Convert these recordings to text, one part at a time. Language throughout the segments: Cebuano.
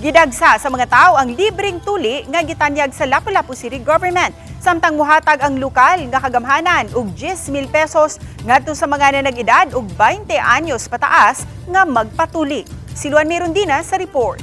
Gidagsa sa mga tao ang libreng tuli nga gitanyag sa Lapu-Lapu City Government. Samtang muhatag ang lokal nga kagamhanan og 10,000 pesos ngadto sa mga nanag-edad og 20 anyos pataas nga magpatuli. Si Luan Mirondina sa report.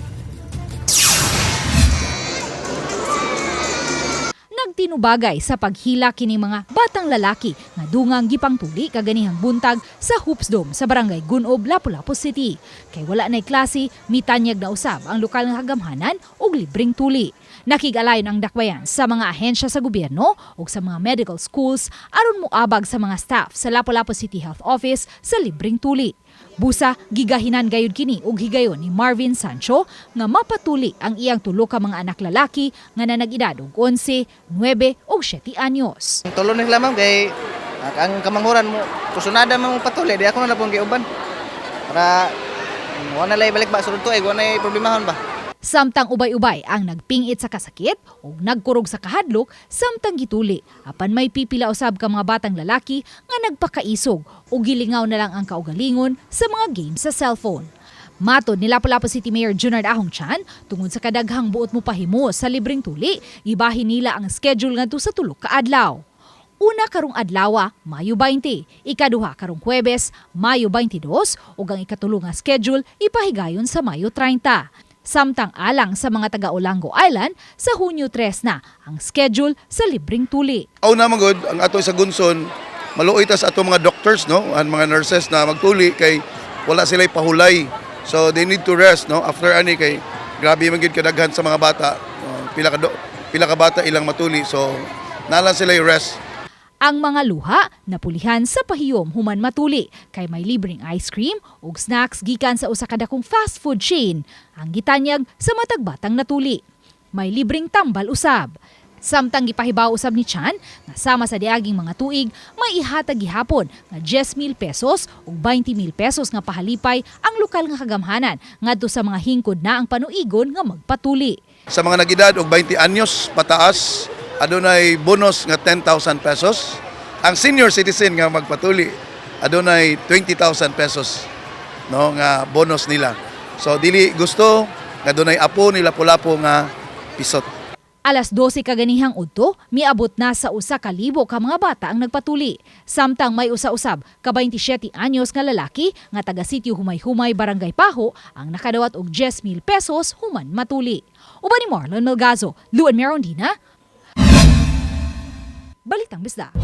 Nagtinubagay sa paghila kini mga batang lalaki nga dungang gipangtuli kaganihang buntag sa Hoops Dome sa Barangay Gunob, Lapu-Lapu City. Kay wala na'y klase, mitanyag na usab ang lokal nga kagamhanan og libreng tuli. Nakig-alayon ang dakbayan sa mga ahensya sa gobyerno ug sa mga medical schools aron moabag sa mga staff sa Lapu-Lapu City Health Office sa libreng tuli. Busa, gigahinan gayud kini og higayon ni Marvin Sancho nga mapatuli ang iyang tulo ka mga anak lalaki nga nanag-edad og 11, 9 ug 7 anyos. Tulo ni sila, ma'am, kay ang kamanghuran mo kusunada man mo patuli di ako na lapong giuban. Para wala na lay balik ba sulod tuig, wala na problemahon ba. Samtang ubay-ubay ang nagpingit sa kasakit ug nagkurog sa kahadlok samtang gituli. Apan may pipila usab ka mga batang lalaki nga nagpakaisog ug gilingaw na lang ang kaugalingon sa mga games sa cellphone. Matod ni Lapu-Lapu City Mayor Junard Ahong Chan, tungod sa kadaghang buot mo pahimo sa libreng tuli, ibahin nila ang schedule ngadto sa tulo ka adlaw. Una karong adlawa, Mayo 20, ikaduha karong Huwebes, Mayo 22, ug ang ikatulo nga schedule ipahigayon sa Mayo 30. Samtang alang sa mga taga Olango Island, sa Hunyo 3 na ang schedule sa libreng tuli. Aw na man gud ang ato sa Gunson, maluoy ta sa ato mga doctors, no, ang mga nurses na magtuli kay wala sila pahulay. So they need to rest, no, after ani kay grabe man gyud kadaghan sa mga bata. Pila ka bata ilang matuli, so nalang sila rest. Ang mga luha napulihan sa pahiyom human matuli kay may libreng ice cream ug snacks gikan sa usa ka dakong fast food chain ang gitanyag sa matag batang natuli. May libreng tambal usab. Samtang gipahibaw usab ni Chan nga sama sa diaging mga tuig, may ihatag gihapon nga 10,000 pesos ug 20,000 pesos nga pahalipay ang lokal nga kagamhanan ngadto sa mga hingkod na ang panuigon nga magpatuli. Sa mga nagedad og 20 anyos pataas, adunay bonus nga 10,000 pesos. Ang senior citizen nga magpatuli, adunay 20,000 pesos, no, nga bonus nila. So dili gusto nga adunay apo ni Lapu-Lapu nga pisot. Alas 12 kaganihang udto, miabot na sa 1,000 ka mga bata ang nagpatuli. Samtang may usa-usab ka 27 anyos nga lalaki nga taga sitio Humay-Humay, Barangay Paho ang nakadawat og 10,000 pesos human matuli. Uban ni Marlon Melgazo, Luan Merondina, Balitang Bisdak.